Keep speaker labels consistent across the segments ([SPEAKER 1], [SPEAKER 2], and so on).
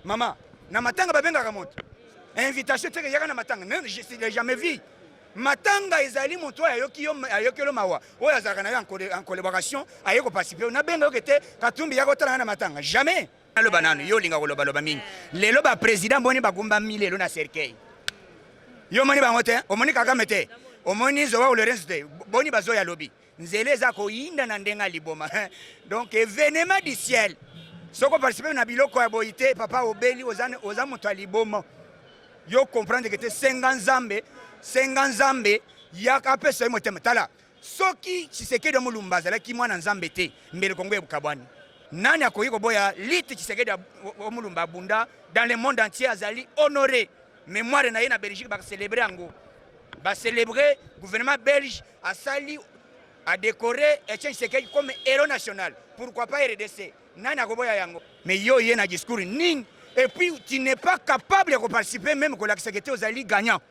[SPEAKER 1] Mama, na matanga babengaka moto. Invitation teke yaka na matanga. Non, je n'ai jamais vu. Matanga ezali moto oyo ayoki yo ayokelo mawa oyo azalaka na yo en collaboration aye koparticipe nabenga yo ke te Katumbi yaka otala nga na matanga jamais. Naloba nanu yo olinga kolobaloba mingi lelo ba president boni bagumbami lelo na cercueil yo omoni bango te omoni Kagame te omoni Joao Lourenço te boni bazoya lobi nzela eza koyinda na ndenge ya liboma donc evenement du ciel soki oparticipe na biloko ya boyi te papa obeli oza, oza moto ya liboma yo comprendre ke te senga nzambe senga nzambe yaka apesa yo motema tala Soki Tshisekedi wa Mulumba azalaki mwana Nzambe te, mbele Congo ekabwani. Nani akoki koboya lutte Tshisekedi wa Mulumba abunda dans le monde entier, azali honoré. Mémoire na ye na Belgique ba célébrer yango. Ba célébrer gouvernement belge asali a décoré Etienne Tshisekedi comme héros national. Pourquoi pas RDC? Nani akoboya yango? Mais yo ye na discours nini? Et puis tu n'es pas capable de participer même kolakisa que te ozali gagnant.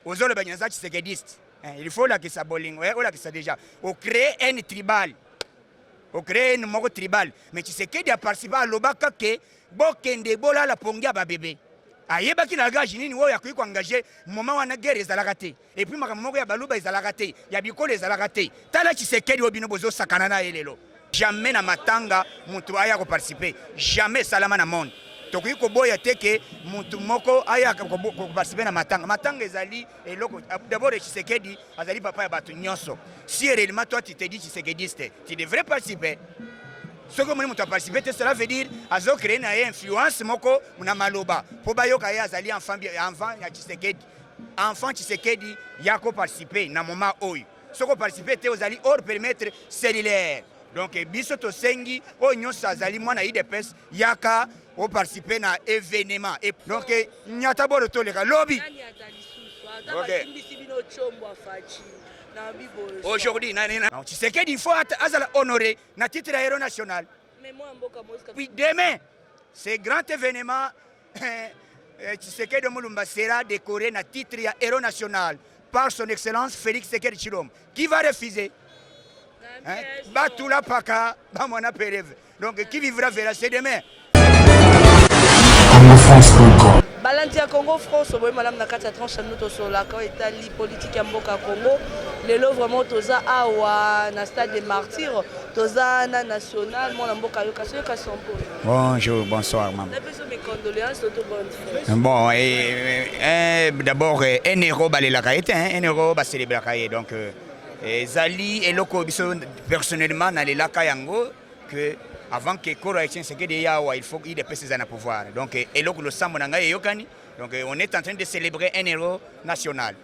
[SPEAKER 1] Ozoloba nyaza tshisekediste. Eh, il faut olakisa bolingo, eh, olakisa déjà. O créer haine tribale. O créer haine moko tribale. Mais Tshisekedi a participé alobaka ke bokende bolala pongi ya ba bébé. Ayebaki langage nini oyo akoki koengage moment wana guerre ezalaka te. Et puis makambo moko ya baluba ezalaka te, ya bikolo ezalaka te. Tala Tshisekedi oyo bino bozosakana na ye lelo. Jamais na matanga mutu aya ko participer, jamais esalama na monde. Tokoki koboya te ke mutu moko aya ko participer na matanga. Matanga ezali eloko d'abord Tshisekedi azali papa ya bato nyonso. Si réellement toi tu te dis tshisekediste, tu devrais participer. Soki omoni moto aparticipe te, cela veut dire azo créer na ye influence moko na maloba mpo bayoka ye azali enfant, enfant ya Tshisekedi. Enfant Tshisekedi ya ko participer na moment oyo. Soki oparticipe te ozali hors périmètre cellulaire. Donc biso tosengi oyo nyonso azali mwana UDPS yaka oparticipe na événement. Et donc nyata boro toleka lobi.
[SPEAKER 2] Okay.
[SPEAKER 1] Aujourd'hui, Tshisekedi il faut azala honoré na titre ya héros national. Puis demain, ce grand événement Tshisekedi Mulumba sera décoré na titre ya héros national par son excellence Félix Tshisekedi Tshilombo. Qui va refuser? Hein? Batula paka, bamwana pereve. Donc qui vivra verra, c'est demain.
[SPEAKER 2] CongoFrance.com Balandi ya Congo France oboyi malamu na kati ya tranche ya bino tosololaka oyo etali politike ya mboka ya Congo. Lelo vraiment toza awa na stade des Martyrs, toza na national mwana mboka yoka so yoka sompo.
[SPEAKER 1] Bonjour, bonsoir maman.
[SPEAKER 2] Napesi mes condoléances to bonne fête.
[SPEAKER 1] Bon, et, et, d'abord un héros balelaka ye te, un héros bacélébraka ye donc ezali eloko biso personnellement nalelaka yango que avant que koro ya Etienne Tshisekedi eya awa il faut UDPS eza na pouvoir donc eloko losambo na ngai eyokani donc on est en train de célébrer un héros national.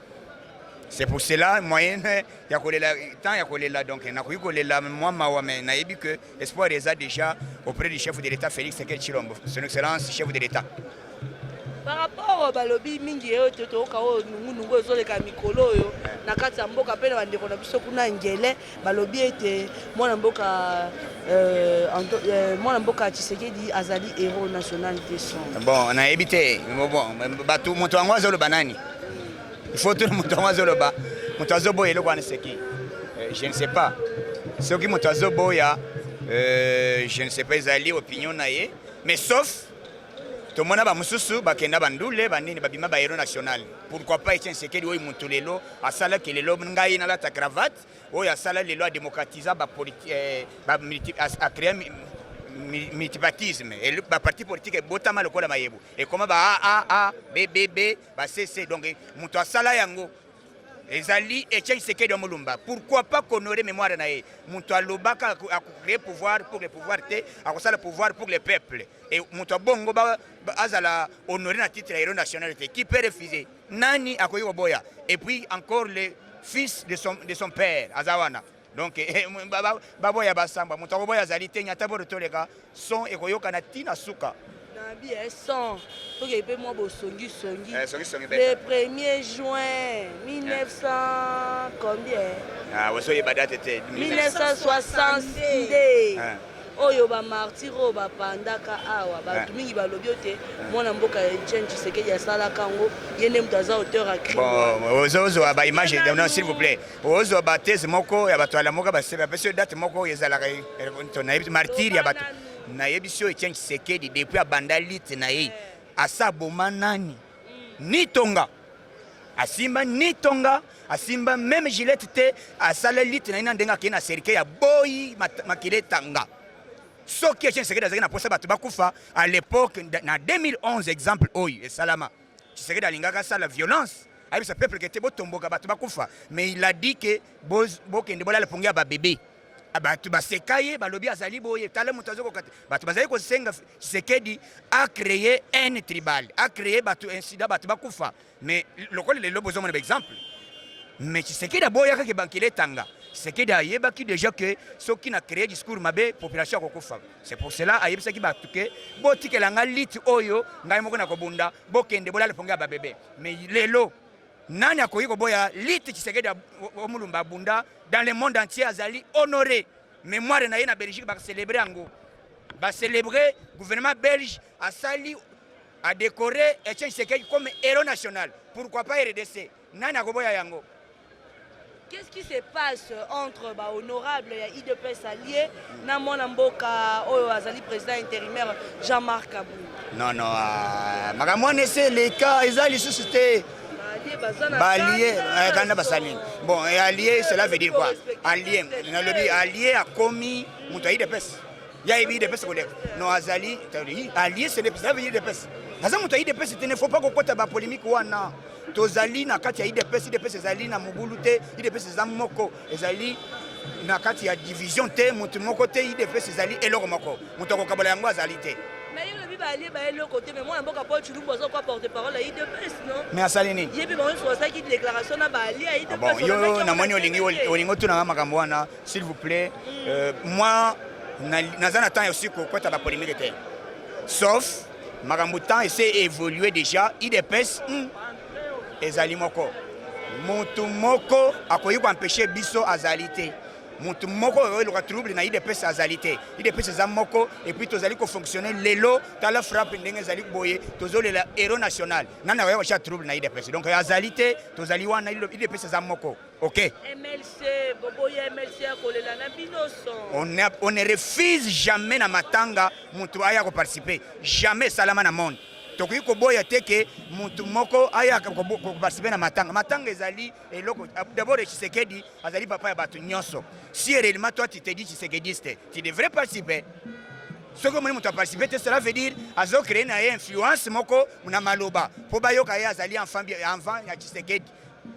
[SPEAKER 1] C'est pour cela moyen ya kolela temps ya kolela donc nakoki kolela mwa mawa mais nayebi que espoir eza déjà auprès du chef de l'État Félix Tshisekedi Tshilombo, son excellence chef de l'État.
[SPEAKER 2] Par rapport balobi mingi oyo te toyoka oyo nungunungu ezoleka mikolo oyo na kati ya mboka mpe na bandeko na biso kuna ngele balobi ete mwana mboka mwana mboka Tshisekedi azali héros national te son.
[SPEAKER 1] Bon, nayebi te bon bato moto yango azoloba nani? Il faut tuna moto yango azoloba moto azoboya eloko wana seki je ne sais pas soki moto azoboya je ne sais pas ezali opinion na ye mais sauf tomona bamosusu bakenda bandule banini babima ba héros national. Pourquoi pas Etienne Tshisekedi oyo moto lelo asalaki lelo ngai nalata cravate oyo asala lelo adémocratisa acréa multipartisme baparti politique ebotama lokola mayebo ekoma ba AAA BBB ba CC donc moto asala yango ezali Etienne Tshisekedi wa Mulumba. Pourquoi pas qu'honorer mémoire na ye? Moto alobaka akocréer pouvoir pour le pouvoir te, akosala pouvoir pour le peuple. Et moto abongo ba azala honoré na titre ya héros national te. Qui peut refuser? Nani akoki koboya? Et puis encore le fils de son père aza wana. Donc baboya basamba moto akoboya azali te nyata boro toleka son ekoyokana ntina suka.
[SPEAKER 2] Nabi son tokei mpe mwa bosongisongi
[SPEAKER 1] songisongi.
[SPEAKER 2] Le 1er juin 1900 combien?
[SPEAKER 1] Ah, ozoyeba date te.
[SPEAKER 2] 1962 oyo bamartyrs oyo bapandaka awa bato mingi balobi ete mwana mboka Etienne Tshisekedi asalaka yango ye nde moto aza auteur ya crime.
[SPEAKER 1] Bon, ozozwa baimage, non, s'il vous plaît, ozwa bathèse moko ya bato ya Lamuka bapesi yo date moko oyo ezalaka nayebi martyr ya bato. Nayebisi yo, Etienne Tshisekedi, depuis abanda lutte na ye, asa aboma nani? Ni tonga asimba, ni tonga asimba, même gilette te. Asala lutte na ye na ndenge akei na cercueil ya boyi makila etanga. Soki Etienne Tshisekedi azalaki na posa bato bakufa à l'époque, na 2011, exemple oyo esalama, Tshisekedi alingaka asala violence, ayebisa peuple ke te, botomboka, bato bakufa. Mais il a dit ke bokende bolala pongi ya babebe. Bato baseka ye, balobi azali boye, tala moto azokoka te. Bato bazali kosenga Tshisekedi acréer haine tribale, acréer bato incident, bato bakufa. Mais lokola lelo bozomona baexemple, mais Tshisekedi aboyaka ke bankele etanga. Tshisekedi ayebaki déjà ke soki na créer discours mabe, population akokufa. C'est pour cela ayebisaki bato ke botikela nga lutte oyo, ngai moko nakobunda, bokende bolala pongi ya babebe. Mais lelo nani akoki koboya lutte Tshisekedi Omulumba abunda dans le monde entier? Azali honoré, mémoire na ye na Belgique bacélébrer yango, bacélébrer. Gouvernement belge asali adécoré Etienne Tshisekedi comme héros national. Pourquoi pas RDC? Nani akoboya yango?
[SPEAKER 2] Qu'est-ce qui se passe entre bahonorable ya UDPS allié na mwana mboka oyo azali président intérimaire Jean-Marc Kabund?
[SPEAKER 1] Non, ah, makambo wana ese eleka, eza lisusu te. Baallié kanda basali nini? Bon, allié, cela veut dire quoi, allié? Nalobi allié akomi moto ya UDPS, ya yebi UDPS koleka. Non, azali allié, cela veut dire UDPS, aza moto ya UDPS te. Ne faut pas kokota bapolémique wana. Tozali na kati ya UDPS. UDPS ezali na mobulu te. UDPS eza moko, ezali na kati ya division te, moto moko te. UDPS ezali eloko moko, moto akokabola yango azali te.
[SPEAKER 2] Mais ye lobi baallié baeloko te, mais mwana mboka Paul Tshilumbu aza kwa porte parole ya UDPS, non?
[SPEAKER 1] Mais asali nini?
[SPEAKER 2] Ye mpe bango nyonso basalaki déclaration na baallié ya UDPS.
[SPEAKER 1] Bon, yo namoni olingi otunanga makambo wana. S'il vous plaît, moi naza na temps aussi kokota bapolémique te, sauf makambo temps ese évolué déjà. UDPS ezali moko, motu moko akoki koempêcher biso azali te. Motu moko oyo eluka trouble na UDPS azali te. UDPS eza moko et puis tozali kofonctionner. Lelo tala frappe ndenge ezali boye, tozolela héros national. Nani akoya kotia trouble na UDPS? Donc azali te, tozali wana, UDPS eza moko, ok.
[SPEAKER 2] MLC, boboya MLC akolela na bino son.
[SPEAKER 1] On ne refuse jamais na matanga motu aya koparticiper, jamais esalama na monde. Tokoki koboya te ke motu moko aya koparticiper na matanga. Matanga ezali eloko. D'abord, Tshisekedi azali papa ya bato nyonso. Si réellement toi tu te dis tshisekediste, tu devrais participer. Soki omoni moto aparticipe te, cela veut dire azocréer na ye influence moko na maloba mpo bayoka ye azali enfant ya Tshisekedi.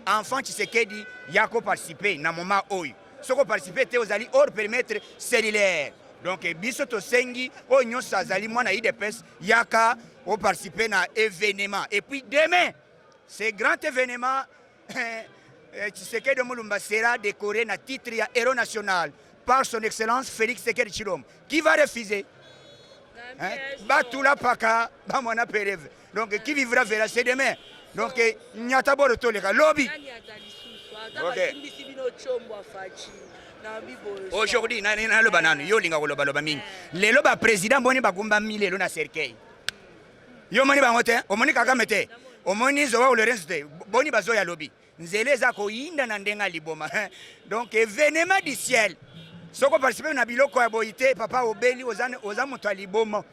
[SPEAKER 1] Enfant Tshisekedi ya koparticiper na moment oyo. Soki oparticipe te, ozali hors périmètre cellulaire. Donc biso tosengi oyo nyonso azali mwana UDPS, yaka oparticipe na événement. Et puis demain, ce grand événement, Tshisekedi Mulumba sera décoré na titre ya héros national par son excellence Félix Tshisekedi Tshilombo. Qui va refuser, hein? Batula paka bamwana pereve. Donc qui vivra verra, c'est demain. Donc nyata boro toleka lobi.
[SPEAKER 2] Ok.
[SPEAKER 1] Aujourd'hui naloba nanu, yo olinga kolobaloba mingi. Lelo baprésident boni bagumbami lelo na cercueil? Yo omoni bango te? Omoni Kagame te? Omoni João Lourenço te? Boni bazoya lobi? Nzela eza koyinda na ndenge ya liboma. Donc événement du ciel, soki oparticipe na biloko ya boyi te, papa, obeli, oza moto ya liboma.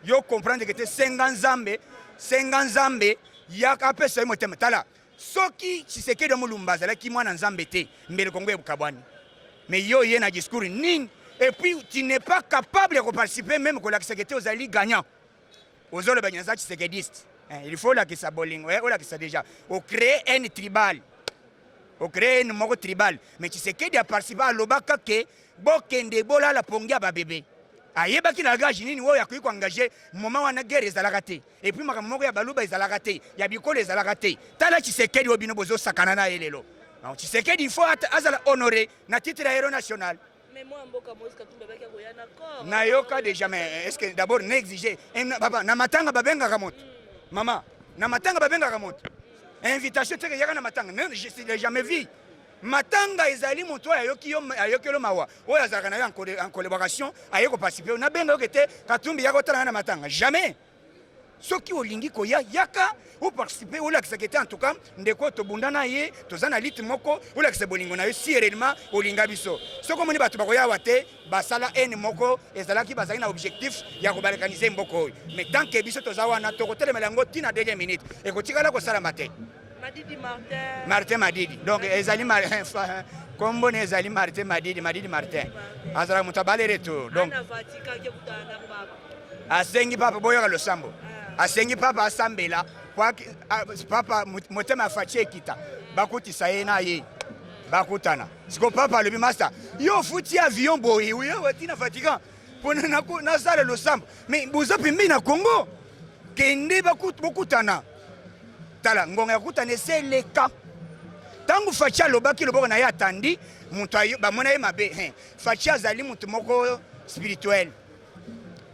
[SPEAKER 1] Yo comprendre ke te, senga Nzambe, senga Nzambe yaka apesa ye motema. Tala, soki Tshisekedi Mulumba azalaki mwana Nzambe te, mbele Kongo ekabwani. Mais yo ye na discours nini? Et puis tu n'es pas capable ya koparticiper, même kolakisaka te ozali gagnant. Ozoloba nyaza tshisekediste. Il faut olakisa bolingo, olakisa déjà ocréer haine tribal, ocréer haine moko tribal. Mais Tshisekedi aparticipe, alobaka ke bokende bolala pongi ya babebe. Ayebaki langage nini oyo akoki koengager moment wana? Guerre ezalaka te, et puis makambo moko ya baluba ezalaka te, ya bikolo ezalaka te. Tala Tshisekedi oyo bino bozosakana na ye lelo. Donc Tshisekedi, il faut azala honoré na titre ya héros national. Nayoka déjà, mais est ce que d'abord n'exige papa na matanga babengaka moto? Mama, na matanga babengaka moto? Invitation teke yaka na matanga, je n'ai jamais vu. Matanga ezali moto oyo ayoki yo, ayokeli mawa, oyo azalaka na yo en collaboration, aye koparticiper. Nabenga yoke te, Katumbi yaka otala nga na matanga, jamais. Soki olingi koya, yaka oparticipe, olakisaka ete en tout cas ndeko tobunda na ye, toza na lutte moko, olakisa bolingo na yo si réellement olinga biso. Soki omoni bato bakoya awa te, basala haine moko ezalaki, bazalaki na objectif ya kobalkaniser mboka oyo. Mais tant que biso toza wana, tokotelemela yango ntina dernière minute, ekotikala kosalama te.
[SPEAKER 2] Madidi Martin.
[SPEAKER 1] Martin Madidi, donc ezali kombo ne ezali Martin Madidi, Madidi Martin, azalaka moto abale retour. Donc
[SPEAKER 2] Ana Vatican ke kutana na papa.
[SPEAKER 1] Asengi papa, boyoka losambo, asengi papa asambela po papa motema afaci ekita, bakutisa ye na ye, bakutana. Siko papa alobi: "Master, yo ofuti avion boye, oye wati na Vatican mpona nasala losambo, mais boza pembeni na Congo, kende bokutana." Tala, ngonga ya kokutana ese eleka. Ntango Fatshi alobaki, loboko na ye atandi moto, bamona ye mabe. Fatshi azali moto moko spirituel,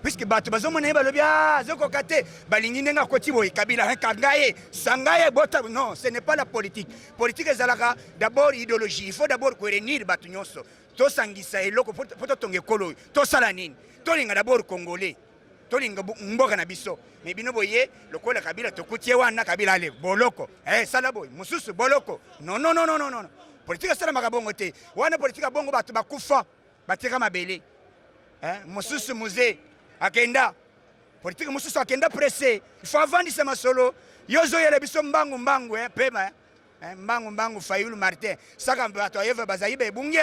[SPEAKER 1] puisque bato bazomona ye, balobi: "Ah, azokoka te." Balingi ndenge akoti boye, Kabila kanga ye, sanga ye, bota. Non, ce n'est pas la politique. Politique ezalaka d'abord idéologie. Il faut d'abord koréunir bato nyonso, tosangisa eloko po totonga ekolo oyo. Tosala nini? Tolinga d'abord Congolais, tolinga mboka na biso. Mais bino boye lokola Kabila, tokuti ye wana, Kabila ale boloko, sala boye, mosusu boloko. Non, non, non, non, non, non, politique esalamaka bongo te. Wana politique ya bongo, bato bakufa, batika mabele. Mosusu Mzee akenda politique, mosusu akenda pressé. Il faut avandisa masolo. Yo ozoyela biso mbangu mbangu, pema, mbangu mbangu. Fayulu Martin, saka bato ayeva bazali baebungi,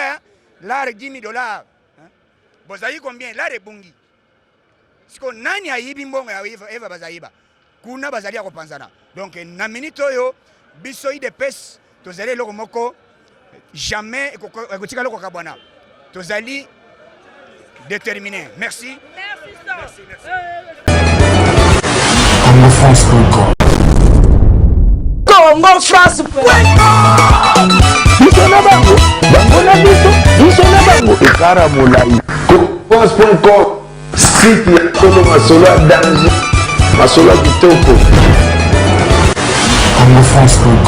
[SPEAKER 1] l'argent 10 000 dollars, eh? Bozali combien? L'argent ebungi. Siko nani ayibi mbongo ya Eva? Bazayiba kuna, bazali ya kopanzana. Donc na minute oyo, biso UDPS tozali eloko moko, jamais ekotikala kokabwana. Tozali déterminé. Merci.
[SPEAKER 2] Merci.
[SPEAKER 1] Merci, merci.
[SPEAKER 3] CongoFrance.com.
[SPEAKER 2] Congo France.
[SPEAKER 3] Biso na bango, bango na biso, biso na bango, ekara molai. France.com, site ya solo, masolo ya danger, masolo ya kitoko. CongoFrance.com.